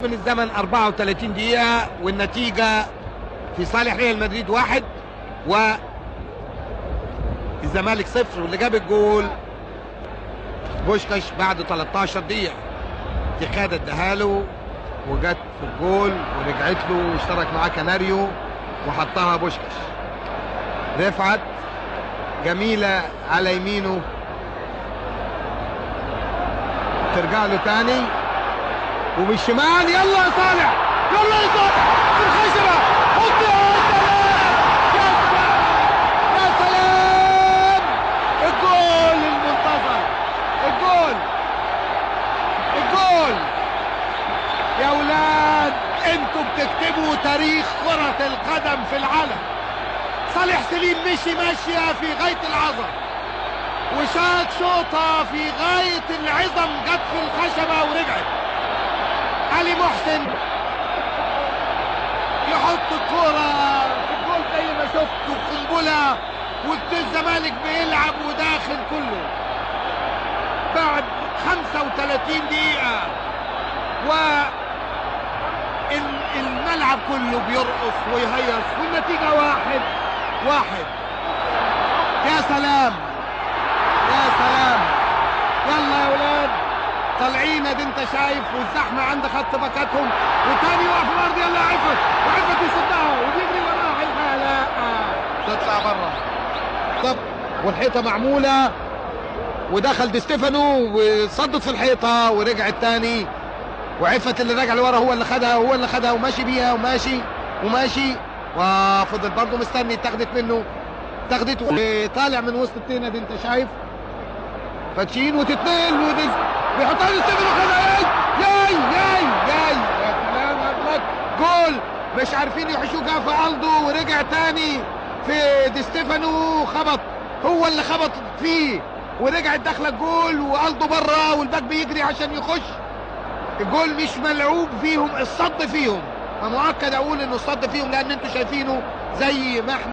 من الزمن 34 دقيقة، والنتيجة في صالح ريال مدريد 1 والزمالك 0، واللي جاب الجول بوشكاش بعد 13 دقيقة. تيخادا اداها وجت في الجول ورجعت له واشترك معاه كناريو وحطها بوشكاش. رفعت جميلة على يمينه، ترجع له تاني وبالشمال، يلا يا صالح، يلا يا صالح في الخشبة، حط يا سلام، يا سلام، يا سلام، الجول المنتظر، الجول، الجول يا ولاد، انتوا بتكتبوا تاريخ كرة القدم في العالم. صالح سليم مشي ماشية في غاية العظمة، وشاط شوطة في غاية العظم، جت في الخشبة ورجعت. علي محسن يحط الكورة في الجول زي ما شفتوا، قنبلة، والزمالك بيلعب وداخل كله بعد 35 دقيقة، والملعب كله بيرقص ويهيص، والنتيجة 1-1. يا سلام، يا سلام، يلا يا ولاد طالعين، ادي انت شايف، والزحمه عند خط باكاتهم، وتاني يقع في الارض، يلا عفت، وعفت يصدها وبيجري وراها، الحق لا تطلع بره. طب والحيطه معمولة، ودخل دي ستيفانو وصدت في الحيطة ورجعت تاني، وعفت اللي راجع لورا هو اللي خدها، هو اللي خدها وماشي بيها وماشي وماشي، وفضل برضه مستني، اتاخدت منه، اتاخدت طالع من وسط التينه دي انت شايف، فتشين وتتنقل ودز بيحطها لستيفانو، خدها، ياي ياي ياي، يا سلام هارد جول، مش عارفين يحشوه، جه في الدو ورجع تاني في دي ستيفانو، خبط، هو اللي خبط فيه ورجعت داخله الجول، والدو بره والباك بيجري عشان يخش الجول، مش ملعوب فيهم، الصد فيهم، فمؤكد اقول انه الصد فيهم، لان انتوا شايفينه زي ما احنا